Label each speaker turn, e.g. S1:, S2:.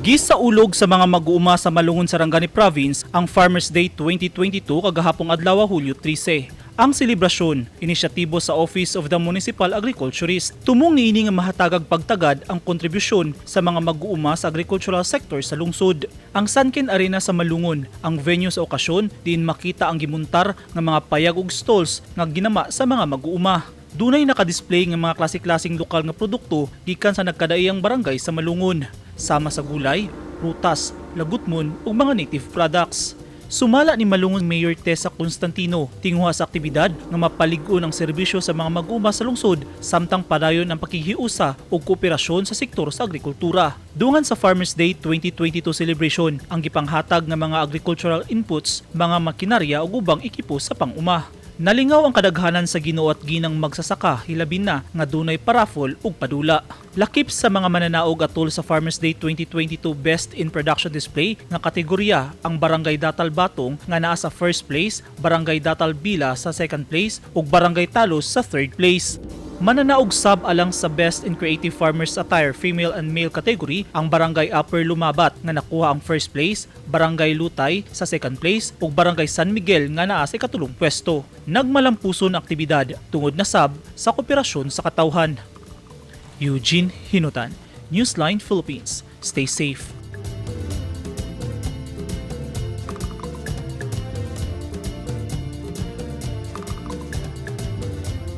S1: Gisaulog sa mga mag-uuma sa Malungon, Sarangani Province ang Farmers Day 2022 kagahapong adlaw, Hulyo 13. Ang selebrasyon, inisyatibo sa Office of the Municipal Agriculturist. Tumong niini nga mahatagag pagtagad ang kontribusyon sa mga mag-uuma sa agricultural sector sa lungsod. Ang Sanken Arena sa Malungon ang venue sa okasyon, diin makita ang gimuntar nga mga payag ug stalls nga ginama sa mga mag-uuma. Dunay nakadisplay nga mga klase-klaseng lokal nga produkto gikan sa nagkadaiyang barangay sa Malungon, sama sa gulay, prutas, lagutmon ug mga native products. Sumala ni Malungon Mayor Tessa Constantino, tinguha sa aktibidad nga mapalig-on ang serbisyo sa mga mag-uma sa lungsod samtang padayon ang pakighiusa ug kooperasyon sa sektor sa agrikultura. Dungan sa Farmers Day 2022 celebration ang gipanghatag nga mga agricultural inputs, mga makinarya ug ubang ekipo sa pang-uma. Nalingaw ang kadaghanan sa Ginoo at ginang magsasaka, hilabi na nga dunay pa-raffle ug padula. Lakip sa mga mananaog atol sa Farmers Day 2022 Best in Production Display nga kategorya ang Barangay Datal Batong nga naa sa first place, Barangay Datal Bila sa second place ug Barangay Talos sa third place. Mananaog sab alang sa Best in Creative Farmers Attire Female and Male category ang Barangay Upper Lumabat nga nakuha ang first place, Barangay Lutay sa second place ug Barangay San Miguel nga naa sa ikatulong pwesto. Nagmalampuson ang aktibidad tungod na sab sa kooperasyon sa katawhan. Eugene Hinutan, Newsline Philippines. Stay safe.